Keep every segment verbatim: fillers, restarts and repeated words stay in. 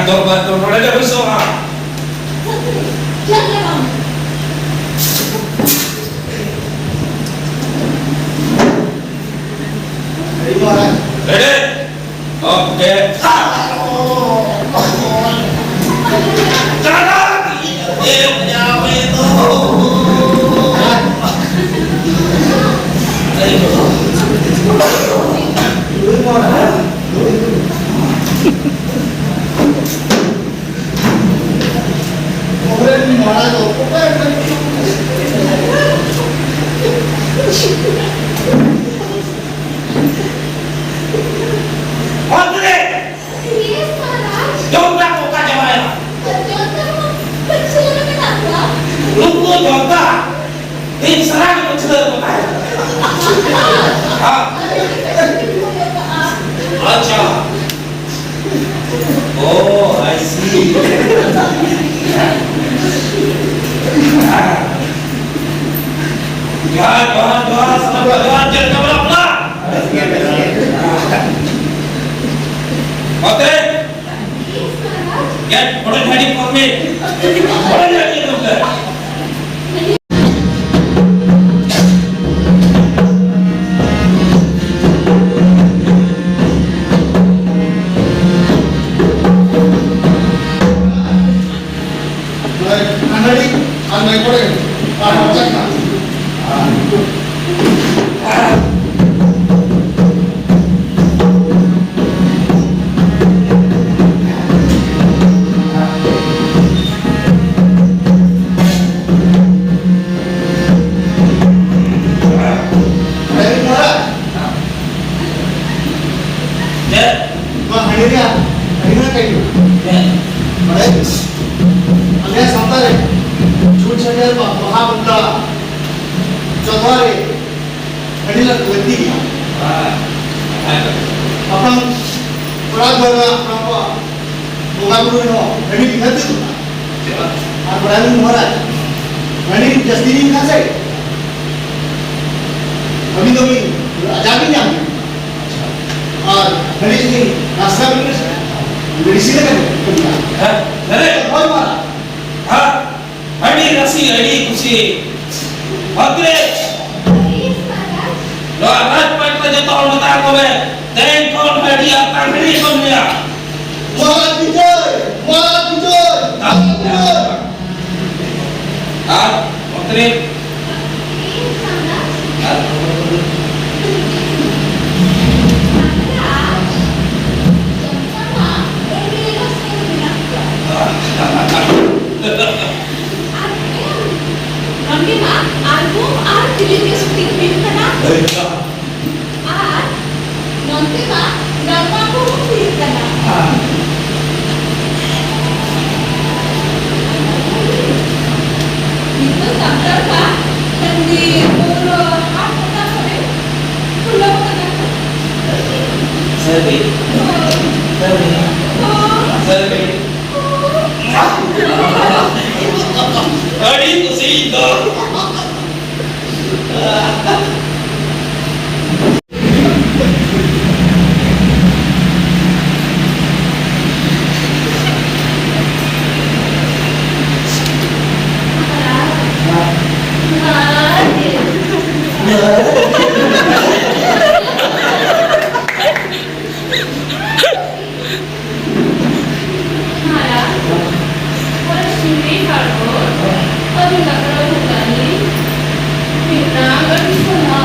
ᱫᱚᱨᱵᱟᱨ ᱫᱚ ᱱᱚᱰᱮ ᱜᱮ ᱦᱩᱭ ᱥᱚᱜᱼᱟ᱾ ᱨᱮᱰᱤ? ᱳᱠᱮ᱾ ᱚᱱᱛᱮ ᱨᱮ! ᱡᱚᱱᱛᱟ ᱠᱚ ᱚᱠᱟ ᱪᱟᱵᱟᱭᱮᱱᱟ? ᱡᱚᱱᱛᱟ ᱠᱚ ᱯᱟᱹᱪᱷᱞᱟᱹ ᱨᱮ ᱢᱮᱱᱟᱜ ᱠᱚᱣᱟ᱾ ᱱᱩᱠᱩ ᱡᱚᱱᱛᱟ ᱫᱤᱱ ᱥᱟᱨᱟ ᱜᱮ ᱯᱟᱹᱪᱷᱞᱟᱹ ᱨᱮᱠᱚ ᱛᱟᱦᱮᱱᱟ᱾ ᱦᱮᱸ᱾ ᱟᱪᱪᱷᱟ᱾ Oh, I see. ᱡᱚᱦᱟᱨ, ᱡᱚᱦᱟᱨ, ᱡᱚᱦᱟᱨ, ᱥᱟᱱᱟᱢ ᱠᱚ ᱡᱚᱦᱟᱨ, ᱪᱮᱫ ᱞᱮᱠᱟ ᱢᱮᱱᱟᱜ ᱵᱚᱱᱟ? ᱚᱛᱮ? Get ᱚᱰᱮ ᱡᱷᱟᱹᱲᱤ ᱠᱚᱢ ᱢᱮ᱾ ᱚᱰᱮ ᱡᱷᱟᱹᱲᱤ ᱠᱚᱢ ᱢᱮ᱾ ᱱᱚᱜᱼᱚᱭ ᱟᱱᱟᱲᱤ ᱟᱨ ᱱᱚᱜᱼᱚᱭ ᱠᱚᱲᱮ ᱟᱨ ᱱᱚᱜᱼᱚᱭ ᱪᱟᱠᱢᱟ᱾ ᱱᱚᱣᱟ ᱦᱟᱺᱰᱤ ᱨᱮᱭᱟᱜ ᱦᱟᱺᱰᱤ ᱨᱮᱭᱟᱜ ᱠᱟᱹᱭᱫᱩ᱾ ᱵᱟᱲᱟᱭ ᱜᱮ? ᱟᱞᱮᱭᱟᱜ ᱥᱟᱶᱛᱟ ᱨᱮ ᱪᱷᱩᱛ ᱪᱷᱟᱹᱴᱭᱟᱹᱨ, ᱵᱟᱦᱟ ᱵᱚᱸᱜᱟ ᱡᱚᱛᱚᱣᱟᱜ ᱨᱮ ᱦᱟᱺᱰᱤ ᱞᱟᱹᱠᱛᱤ ᱜᱮᱭᱟ᱾ ᱦᱟᱯᱲᱟᱢ ᱚᱲᱟᱜ ᱫᱩᱣᱟᱹᱨ ᱨᱮ ᱦᱟᱯᱲᱟᱢ ᱠᱚᱣᱟᱜ ᱵᱚᱸᱜᱟ ᱵᱩᱨᱩ ᱨᱮᱦᱚᱸ ᱦᱟᱺᱰᱤ ᱱᱤᱦᱟᱹᱛ ᱜᱮ ᱫᱚᱨᱠᱟᱨ᱾ ᱟᱨ ᱵᱟᱲᱟᱭ ᱵᱚᱱ ᱢᱚᱦᱟᱨᱟᱡᱽ, ᱦᱟᱺᱰᱤ ᱡᱟᱹᱥᱛᱤ ᱧᱩ ᱞᱮᱠᱷᱟᱱ ᱥᱮ ᱟᱹᱵᱤᱱ ᱫᱚ ᱢᱤᱫ ᱟᱡᱟᱨ ᱵᱤᱱ ᱧᱟᱢ ᱜᱮᱭᱟ᱾ ᱟᱨ ᱦᱟᱺᱰᱤ ᱡᱩᱫᱤ ᱱᱟᱥᱮ ᱵᱤᱱ ᱧᱩᱭᱟ, ᱦᱮᱸ? ᱦᱮᱸ? ᱦᱮᱸ? ᱟᱹᱰᱤ ᱨᱟᱹᱥᱤ, ᱟᱹᱰᱤ ᱠᱩᱥᱤ᱾ ᱵᱟᱯᱨᱮ! ᱱᱚᱣᱟ ᱨᱟᱡᱽᱯᱟᱴ ᱨᱮ ᱡᱚᱛᱚ ᱦᱚᱲ ᱢᱮᱛᱟ ᱠᱚ ᱢᱮ, ᱛᱮᱦᱮᱧ ᱠᱷᱚᱱ ᱦᱟᱹᱰᱤ ᱟᱨ ᱛᱟᱝ ᱦᱟᱹᱰᱤ ᱠᱚ ᱧᱩᱭᱟ᱾ ᱢᱚᱦᱟᱨᱟᱡᱽ ᱵᱤᱡᱚᱭ! ᱢᱚᱦᱟᱨᱟᱡᱽ ᱵᱤᱡᱚᱭ! ᱛᱟᱝ ᱦᱟᱹᱰᱤ! ᱟᱨ ᱢᱚᱱᱛᱨᱤ? ᱟᱨ ᱱᱚᱰᱮ ᱢᱟ ᱟᱞᱵᱚᱢ ᱟᱨ ᱯᱷᱤᱞᱢ ᱨᱮ ᱥᱩᱴᱤᱝ ᱦᱩᱭᱩᱜ ᱠᱟᱱᱟ᱾ ᱦᱳᱭ ᱛᱚ᱾ ᱟᱨ ᱱᱚᱱᱛᱮ ᱢᱟ ᱰᱨᱟᱢᱟ ᱠᱚᱦᱚᱸ ᱦᱩᱭᱩᱜ ᱠᱟᱱᱟ᱾ ᱦᱮᱸ᱾ ᱱᱤᱛᱚᱜ ᱥᱟᱱᱛᱟᱲ ᱢᱟ ᱦᱟᱺᱰᱤ, ᱯᱟᱹᱣᱨᱟᱹ, ᱦᱟᱴ ᱯᱟᱛᱟ ᱠᱚᱨᱮ ᱠᱷᱩᱞᱟᱹᱣ ᱠᱟᱱᱟ ᱠᱚ᱾ ᱥᱟᱹᱨᱤ᱾ ᱦᱳᱭ᱾ ᱥᱟᱹᱨᱤ᱾ ᱦᱳᱭ᱾ ᱥᱟᱹᱨᱤ᱾ ᱟᱹᱰᱤ ᱠᱩᱥᱤ ᱤᱧ ᱫᱚ᱾ ᱢᱟᱨᱟᱝ ᱯᱚᱥᱪᱤᱢᱤ ᱯᱟᱨᱜᱚᱱ ᱟᱹᱨᱩ ᱱᱟᱜᱟᱨ ᱵᱷᱩᱴᱟᱱᱤ ᱢᱤᱫᱴᱟᱝ ᱟᱹᱰᱤ ᱥᱚᱱᱟ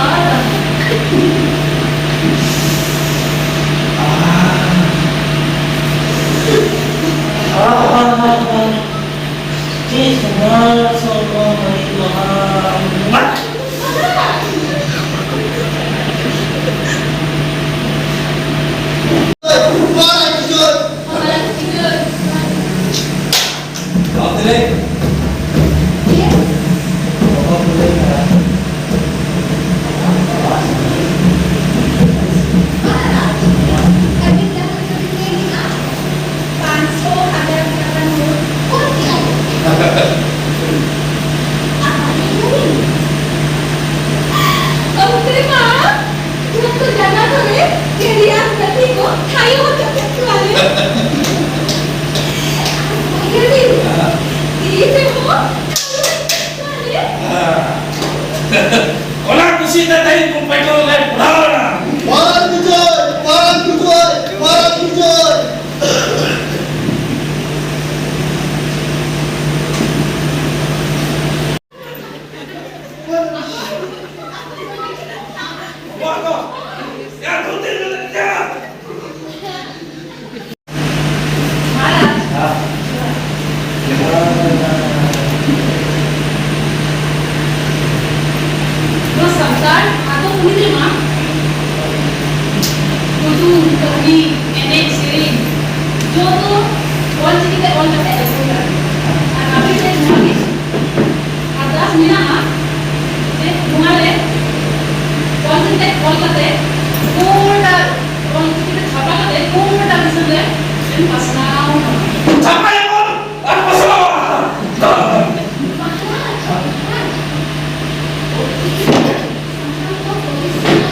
ᱯᱟᱥᱱᱟᱣ᱾ ᱪᱷᱟᱯᱟᱭᱟᱵᱚᱱ ᱟᱨ ᱯᱟᱥᱱᱟᱣᱟ᱾ ᱢᱟᱦᱟᱨᱟᱡᱽ, ᱢᱟᱦᱟᱨᱟᱡᱽ, ᱚᱞᱪᱤᱠᱤ ᱛᱮ ᱥᱟᱱᱛᱟᱲ ᱠᱚ ᱯᱟᱹᱨᱤᱥ ᱠᱟᱱᱟ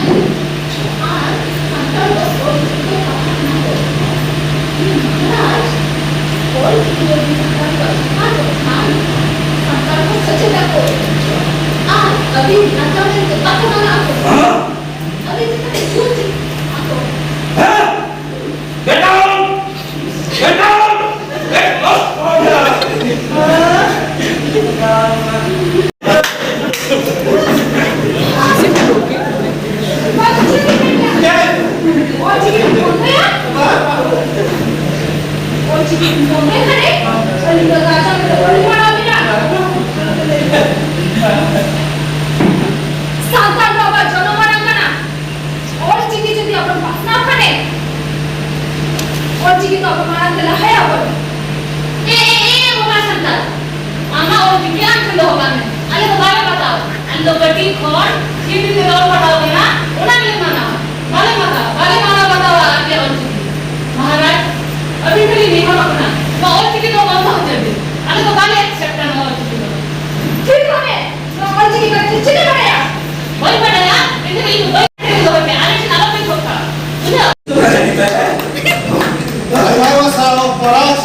ᱟᱨ ᱥᱟᱱᱛᱟᱲ ᱫᱚ ᱚᱞᱪᱤᱠᱤ ᱛᱮ ᱯᱟᱲᱦᱟᱜ ᱠᱟᱱᱟ ᱠᱚ᱾ ᱢᱟᱦᱟᱨᱟᱡᱽ, ᱚᱞᱪᱤᱠᱤ ᱡᱩᱫᱤ ᱥᱟᱱᱛᱟᱲ ᱠᱚ ᱪᱷᱟᱯᱟ ᱠᱚᱜ ᱠᱷᱟᱱ ᱥᱟᱱᱛᱟᱲ ᱠᱚ ᱥᱮᱪᱮᱫ ᱟᱠᱚ ᱟᱨ ᱟᱹᱫᱤᱢ ᱱᱟᱜᱟᱢ ᱨᱮᱱ ᱡᱚᱛᱚ ᱠᱚ ᱢᱟᱱᱟᱣ ᱟᱠᱚ᱾ ᱦᱮᱸ? ᱟᱹᱫᱤᱢ ᱪᱮᱛᱟᱱ ᱨᱮ ᱡᱳᱨ ᱪᱮᱫ ᱟᱠᱚ᱾ ᱦᱮᱸ? Get out! Get out! Get lost! Santal ᱫᱚ ᱟᱵᱚᱣᱟᱜ ᱡᱚᱱᱚᱢ ᱟᱲᱟᱝ ᱠᱟᱱᱟ᱾ ᱚᱞ ᱪᱤᱠᱤ ᱡᱩᱫᱤ ᱟᱵᱚᱱ ᱯᱟᱥᱱᱟᱣ ᱠᱷᱟᱱᱮ, ᱚᱞ ᱪᱤᱠᱤ ᱫᱚ ᱟᱵᱚ ᱢᱟᱲᱟᱝ ᱛᱮ ᱞᱟᱦᱟᱭᱟᱵᱚᱱ᱾ ᱮ, ᱮ, ᱮ, ᱵᱟᱵᱟ ᱥᱟᱱᱛᱟᱲ, ᱟᱢᱟᱜ ᱚᱞ ᱪᱤᱠᱤ ᱟᱢ ᱴᱷᱮᱱ ᱫᱚᱦᱚ ᱠᱟᱜ ᱢᱮ᱾ ᱟᱞᱮ ᱫᱚ ᱵᱟᱞᱮ ᱵᱟᱛᱟᱣᱟ᱾ ᱟᱞᱮ ᱫᱚ ᱠᱟᱹᱴᱤᱡ ᱠᱷᱚᱱ ᱦᱤᱱᱫᱤ ᱛᱮᱞᱮ ᱚᱞ ᱯᱟᱲᱦᱟᱣ ᱠᱟᱱᱟ, ᱚᱱᱟ ᱜᱮᱞᱮ ᱢᱟᱱᱟᱣᱟ᱾ ᱵᱟᱞᱮ ᱢᱟᱱᱟᱣᱟ, ᱵᱟᱞᱮ ᱢᱟᱱᱟᱣ ᱵᱟᱛᱟᱣᱟ ᱟᱯᱮᱭᱟᱜ ᱚᱞ ᱪᱤᱠᱤ᱾ ᱢᱚᱦᱟᱨᱟᱡᱽ, ᱟᱹᱵᱤᱱ ᱴᱷᱮᱱ ᱞᱤᱧ ᱱᱮᱦᱚᱨᱚᱜ ᱠᱟᱱᱟ, ᱱᱚᱣᱟ ᱚᱞ ᱪᱤᱠᱤ ᱫᱚ ᱵᱚᱱᱫᱚ ᱦᱚᱪᱚᱭ ᱵᱤᱱ᱾ ᱟᱞᱮ ᱫᱚ ᱵᱟᱞᱮ accept ᱟ ᱱᱚᱣᱟ ᱚᱞ ᱪᱤᱠᱤ ᱫᱚ᱾ ᱛᱷᱤᱨ ᱠᱚᱜ ᱢᱮ, ᱱᱚᱣᱟ ᱚᱞ ᱪᱤᱠᱤ ᱵᱟᱨᱮ ᱛᱮ ᱪᱮᱫ ᱮᱢ ᱵᱟᱲᱟᱭᱟ? ᱵᱟᱹᱧ ᱵᱟᱲᱟᱭᱟ, ᱮᱱᱠᱷᱟᱱ ᱤᱧ ᱫᱚ ᱵᱟᱹᱧ ᱵᱟᱲᱟᱭᱟ, ᱫᱚᱦᱚᱭ ᱢᱮ, ᱟᱞᱮ ᱴᱷᱮᱱ ᱟᱞᱚᱯᱮ ᱠᱷᱚᱡᱽ ᱠᱟᱜᱼᱟ᱾ ᱵᱩᱡᱷᱟᱹᱣ? ᱟᱭᱢᱟ ᱥᱟᱨᱦᱟᱣ ᱢᱚᱦᱟᱨᱟᱡᱽ᱾